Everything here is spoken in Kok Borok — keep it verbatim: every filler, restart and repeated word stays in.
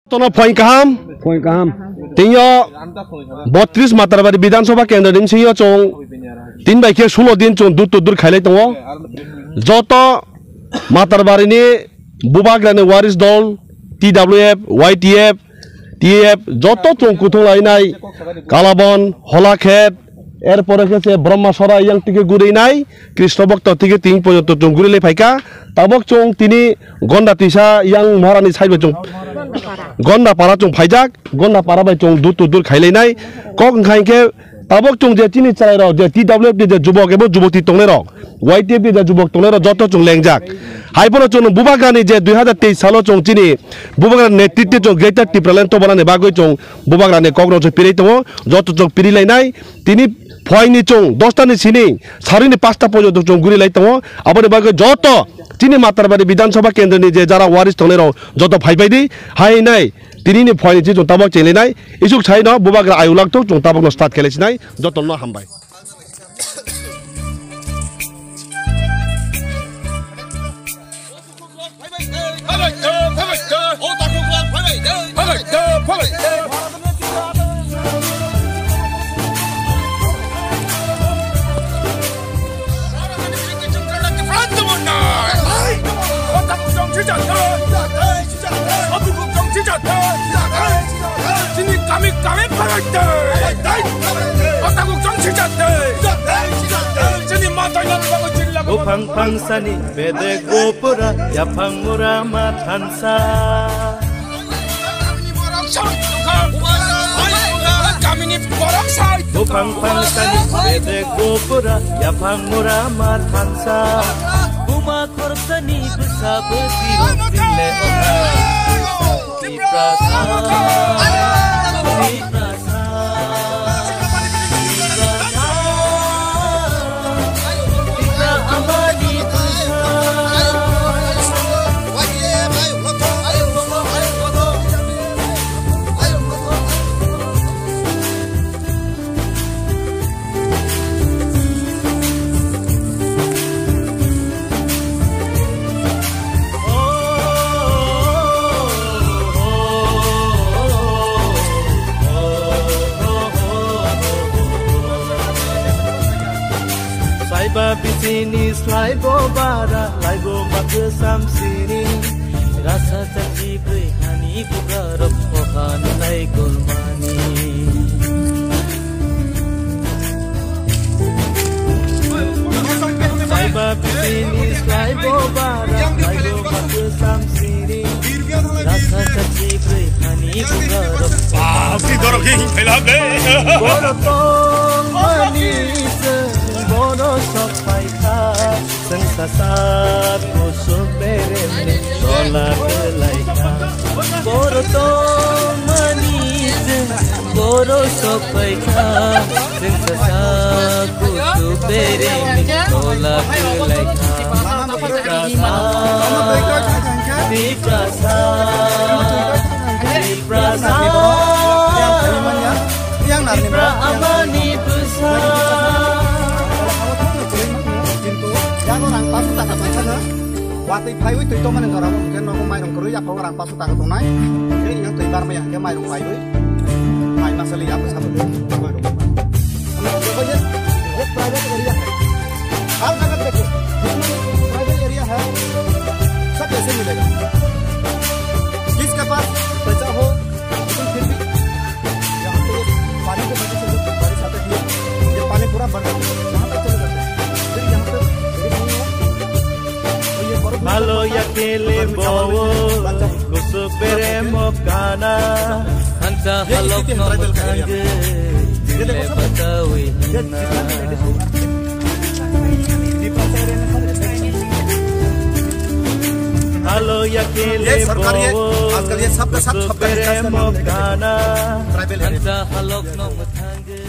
Tono point kaham. Point kaham. Tingyo botris Matarbari Bidhan Sabha Kendra ni bisingo chwng tin bai khe sulo din chwng dur to dur khailai tongo. Joto Matarbari ni Bubagra ni waris dol, T W F, Y T F, T F, joto chwng kuthung lainai, Kalabon, Holakhet, erpore khe se Brahma Sora yang tike guri nai, Krishna Bhakta tike ting pojonto chwng guri lai phaikha. Tabok chwng tini Gonda Tisa yang Maharani saibo chwng Gonda Para chwng phaijak, Gonda Para bai chwng dur to dur khailai nai. Kok wngkha hinkhe tabok chwng je chini chwrai rok je T W F ni je jubok ebo juboti tongnai rok, Y T F ni je jubok tongnai rok joto chwng lengjak. Hai phano chwng Bubagrani je dui hazar teis salo chwng chini Bubagrani netritwe chwng Greater Tipraland tobanani bagwi chwng Bubagrani kok rok chwng pirwi tongo, joto chwng pirwi lainai. Tini phoini chwng dosta ni sini sarini pasta pojonto chwng guri lai tongo. Aboni bagwi joto chini Matarbari Bidhan Sabha Kendra ni je jara waris tongnai rok joto phai phai di, hai nai. Tini ni phoini chwng tabok chenglinai, isuk sai no Bubagra ayuk lak thok chwng tabok no start khelai sinai, joto no hambai. Chini kami kami pharai de. Otago chong sijak de. Chini ma dai lang bago chini lang. Buphang phangsani bedek gopura, yaphang mura ma thansa. Kamini borok sai. Buphang phangsani bedek gopura, yaphang mura ma thansa. Buma khorsani bwsa bwsi rok tile othai. Saiba bisini slaibo bara, laibo makhe samsini. Rasa chachi bwrwi hani bugarok, ohan lai golmani. Saiba bisini slaibo bara, laibo makhe samsini. Rasa chachi bwrwi hani bugarok. Ah, si dorok hi hin khaila be. Boro tongmani se, boro sok paikha. Chwng sasak kusuk beremni tola kwlaikha. Boro tongmani chwng boro sokphaikha. Chwng sasak kusuk beremni tola kwlaikha. Tiprasa, Tiprasa, Tiprasa. Yang narni Tipra bro, yang amani bwsa. Kintu yago rang pasu taka paisa na. Watwi phaiwi twi tongmani jora bo hwnkhe nogo mairung kwrwi, yaphago rang pasu taka tongnai. Hwnkhe yang twi barmaya hwnkhe mairung paiwi. Mai masali yapha sabo. Private area hai. Har jaga dekho. Private area hai. Sab aise milega. Kiske paas paisa ho, lekin phir bhi यहाँ पे पानी की वजह से जो बारिश आता है, ये पानी पूरा भर जाता है, यहाँ तक चले जाता है। फिर यहाँ पे Halo yakele bo, kusu bere mo kana. Hansa halok no muthange, jile batawi hanna. Halo yakele bo, ये सरकार, ये आजकल ये सबका साथ, सबका विकास का नाम लेके tribal area. Hansa halok no muthange.